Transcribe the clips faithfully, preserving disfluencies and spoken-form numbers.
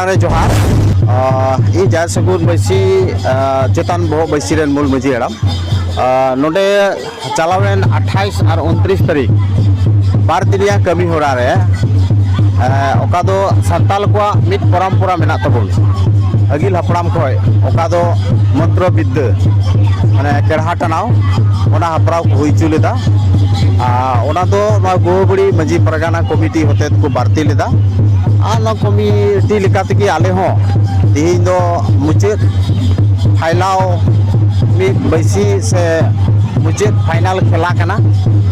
ᱟᱨᱮ ᱡᱚᱦᱟᱨ᱾ ᱟᱸ, ᱤᱧ ᱡᱟᱦᱮᱨ ᱥᱟᱹᱜᱩᱱ ᱵᱟᱹᱭᱥᱤ, ᱟᱸ, ᱪᱮᱛᱟᱱ ᱵᱚᱦᱚᱜ ᱵᱟᱹᱭᱥᱤ ᱨᱮᱱ ᱢᱩᱞ ᱢᱟᱹᱡᱷᱤ ᱦᱟᱲᱟᱢ᱾ ᱟᱸ, ᱱᱚᱰᱮ ᱪᱟᱞᱟᱣᱮᱱ ᱟᱴᱷᱟᱭᱤᱥ ᱟᱨ ᱩᱱᱛᱨᱤᱥ ᱛᱟᱹᱨᱤᱠᱷ ᱵᱟᱨ ᱫᱤᱱ ᱨᱮᱭᱟᱜ ᱠᱟᱹᱢᱤ ᱦᱚᱨᱟ ᱨᱮ, ᱟᱸ, ᱚᱠᱟ ᱫᱚ ᱥᱟᱱᱛᱟᱞ ᱠᱚᱣᱟᱜ ᱢᱤᱫ ᱯᱚᱨᱚᱢᱯᱚᱨᱟ ᱢᱮᱱᱟᱜ ᱛᱟᱵᱚᱱ, ᱟᱹᱜᱤᱞ ᱦᱟᱯᱲᱟᱢ ᱠᱷᱚᱱ, ᱚᱠᱟ ᱫᱚ ᱢᱚᱱᱛᱨᱚ ᱵᱤᱫᱽᱫᱟᱹ, ᱢᱟᱱᱮ ᱠᱮᱲᱦᱟ ᱴᱟᱱᱟᱣ, ᱚᱱᱟ ᱦᱮᱯᱨᱟᱣ ᱠᱚ ᱦᱩᱭ ᱦᱚᱪᱚ ᱞᱮᱫᱟ᱾ ᱟᱨ ᱚᱱᱟ ᱫᱚ ᱱᱚᱣᱟ ᱜᱳᱣᱟᱵᱟᱹᱲᱤ ᱢᱟᱹᱡᱷᱤ ᱯᱟᱨᱜᱟᱱᱟ ᱠᱚᱢᱤᱴᱤ ᱦᱚᱛᱮᱛ ᱠᱚ ᱵᱟᱹᱲᱛᱤ ᱞᱮᱫᱟ᱾ ᱟᱨ ᱱᱚᱣᱟ ᱠᱚᱢᱤᱴᱤ ᱞᱮᱠᱟ ᱛᱮᱜᱮ ᱟᱞᱮ ᱦᱚᱸ ᱛᱮᱦᱮᱧ ᱫᱚ ᱢᱩᱪᱟᱹᱫ ᱯᱷᱟᱭᱱᱟᱞ ᱢᱤᱫ ᱵᱟᱹᱭᱥᱤ ᱥᱮ ᱢᱩᱪᱟᱹᱫ ᱯᱷᱟᱭᱱᱟᱞ ᱠᱷᱮᱞᱟ ᱠᱟᱱᱟ᱾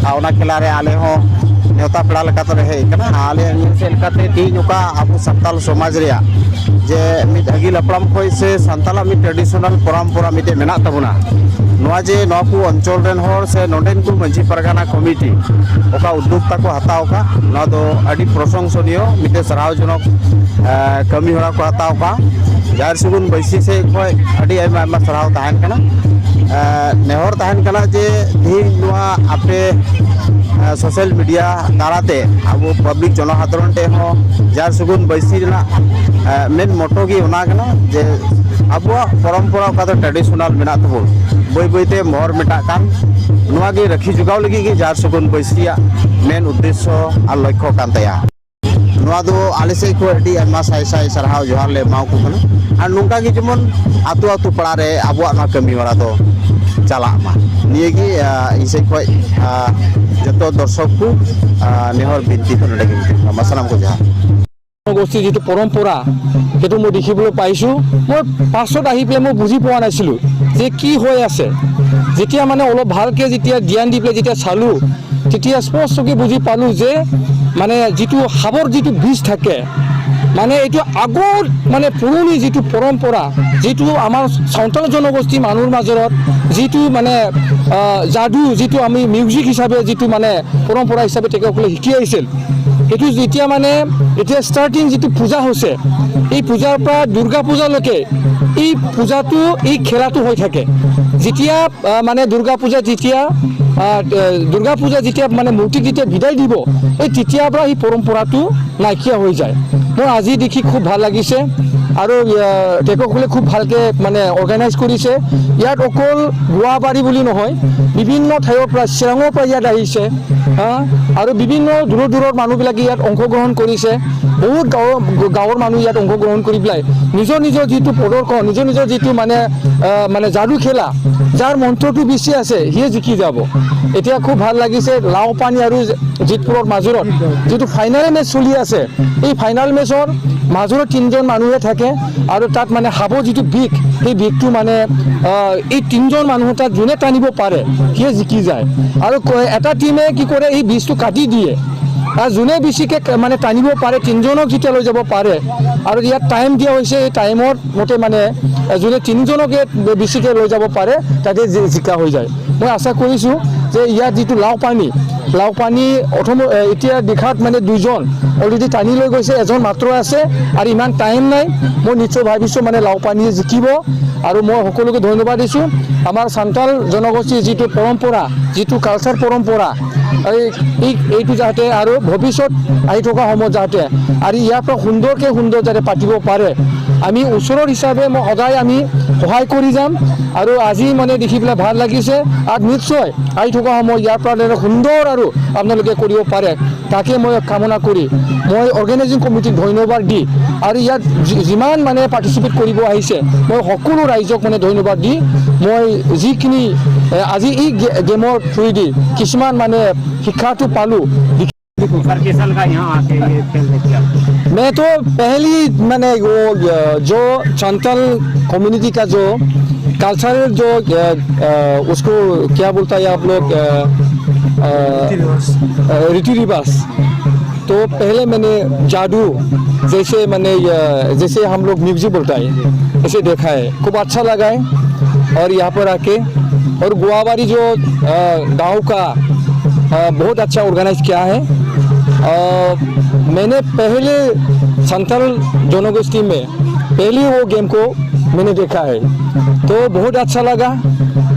ᱟᱨ ᱚᱱᱟ ᱠᱷᱮᱞᱟ ᱨᱮ ᱟᱞᱮ ᱦᱚᱸ ᱱᱮᱣᱛᱟ ᱯᱮᱲᱟ ᱞᱮᱠᱟᱛᱮᱞᱮ ᱦᱮᱡ ᱟᱠᱟᱱᱟ᱾ ᱟᱨ ᱟᱞᱮᱭᱟᱜ ᱧᱮᱞ ᱥᱮᱫ ᱞᱮᱠᱟᱛᱮ ᱛᱮᱦᱮᱧ ᱚᱠᱟ ᱟᱵᱚ ᱥᱟᱱᱛᱟᱞ ᱥᱚᱢᱟᱡᱽ ᱨᱮᱭᱟᱜ ᱡᱮ ᱢᱤᱫ ᱟᱹᱜᱤᱞ ᱦᱟᱯᱲᱟᱢ ᱠᱷᱚᱱ ᱥᱮ ᱥᱟᱱᱛᱟᱞᱟᱜ ᱢᱤᱫ ᱴᱨᱮᱰᱤᱥᱚᱱᱟᱞ ᱯᱚᱨᱚᱢᱯᱚᱨᱟ ᱢᱤᱫᱴᱮᱡ ᱢᱮᱱᱟᱜ ᱛᱟᱵᱚᱱᱟ, ᱱᱚᱣᱟ ᱡᱮ ᱱᱚᱣᱟ ᱠᱚ ᱚᱧᱪᱚᱞ ᱨᱮᱱ ᱦᱚᱲ ᱥᱮ ᱱᱚᱰᱮᱱ ᱠᱚ ᱢᱟᱹᱡᱷᱤ ᱯᱟᱨᱜᱟᱱᱟ ᱠᱚᱢᱤᱴᱤ ᱚᱠᱟ ᱩᱫᱽᱫᱳᱜᱽ ᱛᱟᱠᱚ ᱦᱟᱛᱟᱣ ᱟᱠᱟᱫ, ᱱᱚᱣᱟ ᱫᱚ ᱟᱹᱰᱤ ᱯᱨᱚᱥᱚᱝᱥᱚᱱᱤᱭᱚ, ᱢᱤᱫᱴᱮᱡ ᱥᱟᱨᱦᱟᱣᱡᱚᱱᱚᱠ, ᱮ, ᱠᱟᱹᱢᱤ ᱦᱚᱨᱟ ᱠᱚ ᱦᱟᱛᱟᱣ ᱟᱠᱟᱫ᱾ ᱡᱟᱦᱮᱨ ᱥᱟᱹᱜᱩᱱ ᱵᱟᱹᱭᱥᱤ ᱥᱮᱫ ᱠᱷᱚᱱ ᱟᱹᱰᱤ ᱟᱭᱢᱟ ᱟᱭᱢᱟ ᱥᱟᱨᱦᱟᱣ ᱛᱟᱦᱮᱱ ᱠᱟᱱᱟ᱾ ᱮ, ᱱᱮᱦᱚᱨ ᱛᱟᱦᱮᱱ ᱠᱟᱱᱟ ᱡᱮ ᱛᱮᱦᱮᱧ ᱱᱚᱣᱟ ᱟᱯᱮ, ᱮ, ᱥᱳᱥᱟᱞ ᱢᱤᱰᱤᱭᱟ ᱫᱟᱨᱟᱛᱮ ᱟᱵᱚ ᱯᱟᱵᱽᱞᱤᱠ ᱡᱚᱱᱚᱥᱟᱫᱷᱟᱨᱚᱱ ᱴᱷᱮᱱ ᱦᱚᱸ ᱡᱟᱦᱮᱨ ᱥᱟᱹᱜᱩᱱ ᱵᱟᱹᱭᱥᱤ ᱨᱮᱱᱟᱜ, ᱮ, ᱢᱮᱱ ᱢᱚᱴᱚ ᱜᱮ ᱚᱱᱟ ᱠᱟᱱᱟ ᱡᱮ ᱟᱵᱚᱣᱟᱜ ᱯᱚᱨᱚᱢᱯᱚᱨᱟ ᱚᱠᱟ ᱫᱚ ᱴᱨᱮᱰᱤᱥᱚᱱᱟᱞ ᱢᱮᱱᱟᱜ ᱛᱟᱵᱚᱱ, ᱵᱟᱹᱭ ᱵᱟᱹᱭᱛᱮ ᱢᱚᱦᱚᱨ ᱢᱮᱴᱟᱜ ᱠᱟᱱ, ᱱᱚᱣᱟ ᱜᱮ ᱨᱟᱹᱠᱷᱤ ᱡᱚᱜᱟᱣ ᱞᱟᱹᱜᱤᱫ ᱜᱮ ᱡᱟᱦᱮᱨ ᱥᱟᱹᱜᱩᱱ ᱵᱟᱹᱭᱥᱤᱭᱟᱜ ᱢᱮᱱ ᱩᱫᱽᱫᱮᱥᱥᱚ ᱟᱨ ᱞᱚᱠᱠᱷᱚ ᱠᱟᱱ ᱛᱟᱭᱟ᱾ ᱱᱚᱣᱟ ᱫᱚ ᱟᱞᱮ ᱥᱮᱫ ᱠᱷᱚᱱ ᱟᱹᱰᱤ ᱟᱭᱢᱟ ᱥᱟᱭ ᱥᱟᱭ ᱥᱟᱨᱦᱟᱣ ᱡᱚᱦᱟᱨ ᱞᱮ ᱮᱢᱟ ᱠᱚ ᱠᱟᱱᱟ᱾ ᱟᱨ ᱱᱚᱝᱠᱟ ᱜᱮ ᱡᱮᱢᱚᱱ ᱟᱛᱳ ᱟᱛᱳ ᱯᱟᱲᱟ ᱨᱮ ᱟᱵᱚᱣᱟᱜ ᱱᱚᱣᱟ ᱠᱟᱹᱢᱤ ᱦᱚᱨᱟ ᱫᱚ ᱪᱟᱞᱟᱜ ᱢᱟ, ᱱᱤᱭᱟᱹ ᱜᱮ, ᱟ, ᱤᱧ ᱥᱮᱫ ᱠᱷᱚᱱ, ᱟ, ᱡᱚᱛᱚ ᱫᱚᱨᱥᱚᱠ ᱠᱚ, ᱟ, ᱱᱮᱦᱚᱨ ᱵᱤᱱᱛᱤ ᱫᱚ ᱱᱚᱰᱮ ᱜᱮ ᱢᱩᱪᱟᱹᱫ ᱠᱟᱱᱟ᱾ ᱢᱟ ᱥᱟᱱᱟᱢ ᱠᱚ ᱡᱚᱦᱟৰ᱾ জনগোষ্ঠীৰ যিটো পৰম্পৰা, সেইটো মই দেখিবলৈ পাইছোঁ। মই পাছত আহি পেলাই মই বুজি পোৱা নাছিলোঁ যে কি হৈ আছে। যেতিয়া মানে অলপ ভালকৈ যেতিয়া ধ্যান দি পেলাই যেতিয়া চালোঁ, তেতিয়া স্পষ্টকৈ বুজি পালোঁ যে মানে যিটো সাপৰ যিটো বিষ থাকে, মানে এইটো আগৰ মানে পুৰণি যিটো পৰম্পৰা, যিটো আমাৰ চাওতাল জনগোষ্ঠী মানুহৰ মাজত যিটো মানে, আহ, যাদু, যিটো আমি মিউজিক হিচাপে যিটো মানে পৰম্পৰা হিচাপে তেখেতসকলে শিকি আহিছিল, এইটো যেতিয়া মানে এতিয়া ষ্টাৰ্টিং যিটো পূজা হৈছে, এই পূজাৰ পৰা দুৰ্গা পূজালৈকে এই পূজাটো, এই খেলাটো হৈ থাকে। যেতিয়া আহ, মানে দুৰ্গা পূজা যেতিয়া আহ, এ, দুৰ্গা পূজা যেতিয়া মানে মূৰ্তি যেতিয়া বিদায় দিব, এই তেতিয়াৰ পৰা এই পৰম্পৰাটো নাইকিয়া হৈ যায়। মোৰ আজি দেখি খুব ভাল লাগিছে আৰু আহ, তেখেতসকলে খুব ভালকে মানে অৰ্গেনাইজ কৰিছে। ইয়াত অকল গোৱাবাৰী বুলি নহয়, বিভিন্ন ঠাইৰ পৰা, চিৰাঙৰ পৰা ইয়াত আহিছে, হা, আৰু বিভিন্ন দূৰৰ দূৰৰ মানুহবিলাকে ইয়াত অংশগ্ৰহণ কৰিছে। বহুত গাঁৱৰ গাঁৱৰ মানুহ ইয়াত অংশগ্ৰহণ কৰি পেলাই নিজৰ নিজৰ যিটো প্ৰদৰ্শন, নিজৰ নিজৰ যিটো মানে আহ, মানে যাদু খেলা, যাৰ মন্ত্ৰটো বেছি আছে, সিয়ে জিকি যাব। এতিয়া খুব ভাল লাগিছে। লাওপানী আৰু জিতপুৰৰ মাজৰত যিটো ফাইনেল মেচ চলি আছে, এই ফাইনেল মেচৰ মাজৰত তিনিজন মানুহে থাকে আৰু তাত মানে সাপৰ যিটো বিষ, সেই বিষটো মানে আহ, এই তিনিজন মানুহ তাত যোনে টানিব পাৰে, সিয়ে জিকি যায়। আৰু ক- এটা টিমে কি কৰে, এই বিষটো কাটি দিয়ে। আৰু যোনে বেছিকে ক- মানে টানিব পাৰে, তিনিজনক যেতিয়া লৈ যাব পাৰে, আৰু ইয়াত টাইম দিয়া হৈছে, এই টাইমৰ মতে মানে যোনে তিনিজনকে বেছিকে লৈ যাব পাৰে, তাকে জি- জিকা হৈ যায়। মই আশা কৰিছোঁ যে ইয়াত যিটো লাওপানী, লাওপানী অথম এ, এতিয়া দিশাত মানে দুজন অলৰেডি টানি লৈ গৈছে, এজন মাত্ৰ আছে আৰু ইমান টাইম নাই। মই নিশ্চয় ভাবিছোঁ মানে লাওপানীয়ে জিকিব আৰু মই সকলোকে ধন্যবাদ দিছোঁ। আমাৰ চান্তাল জনগোষ্ঠীৰ যিটো পৰম্পৰা, যিটো কালচাৰ পৰম্পৰা, এই এই এইটো যাতে আৰু ভৱিষ্যত আহি থকা সময়ত যাতে আৰু ইয়াৰ পৰা সুন্দৰকৈ সুন্দৰ যাতে পাতিব পাৰে, আমি ওচৰৰ হিচাপে মই সদায় আমি সহায় কৰি যাম। আৰু আজি মানে দেখি পেলাই ভাল লাগিছে আৰু নিশ্চয় আহি থকা সময়ত ইয়াৰ পৰা যাতে সুন্দৰ আৰু আপোনালোকে কৰিব পাৰে, তাকে মই কামনা কৰি মই অৰ্গেনাইজিং কমিটিক ধন্যবাদ দি আৰু ইয়াত যি- যিমান মানে পাৰ্টিচিপেট কৰিব আহিছে, মই সকলো ৰাইজক মানে ধন্যবাদ দি মই যিখিনি এ, আজি এই গে- গেমৰ থ্ৰুৱেদি কিছুমান মানে শিক্ষাটো পালোঁ। सर, किस साल का यहाँ आके ये खेल देखते हैं? मैं तो पहली मैंने वो अ, जो चांताल कम्युनिटी का जो कल्चरल जो अ, अ, उसको क्या बोलता है आप लोग, अ, अ, अ, रीति रिवाज। तो पहले मैंने जादू, जैसे मैंने अ, जैसे हम लोग म्यूजिक बोलता है, ऐसे देखा है, खूब अच्छा लगा है। और यहाँ पर आके और गुआबारी जो अ, गांव का अ, बहुत अच्छा ऑर्गेनाइज किया है। अ, मैंने पहले संथाल जनगोष्ठी में पहली वो गेम को मैंने देखा है, तो बहुत अच्छा लगा।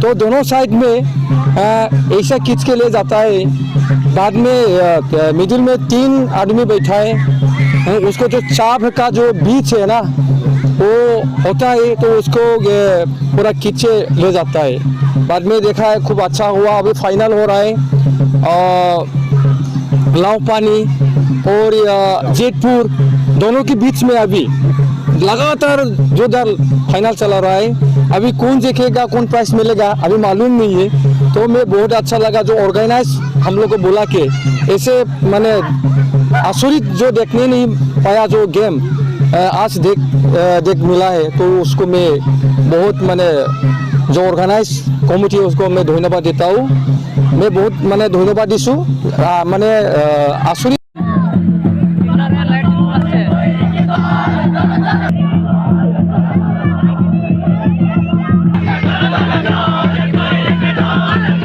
तो दोनों साइड में अ, ऐसा खींच के ले जाता है। बाद में मिडिल में तीन आदमी बैठा है, अ, उसको जो चाप का जो बीच है ना, वो होता है, तो उसको ये पूरा खींचे ले जाता है। बाद में देखा है, खूब अच्छा हुआ। अभी फाइनल हो रहा है और लावपानी और अ, जेतपुर दोनों के बीच में अभी लगातार जोरदार फाइनल चला रहा है। अभी कौन जीतेगा, कौन प्राइज मिलेगा, अभी मालूम नहीं है। तो मैं बहुत अच्छा लगा जो ऑर्गेनाइज हम लोग को बुला के ऐसे, माने, आसुरित जो देखने नहीं पाया जो गेम अ, आज देख अ, देख मिला है, तो उसको मैं बहुत, माने, जो ऑर्गेनाइज कमिटी है उसको मैं धन्यवाद देता हूँ। मैं बहुत, माने, धन्यवाद দিছোঁ। আ, মানে, আ, আচৰিত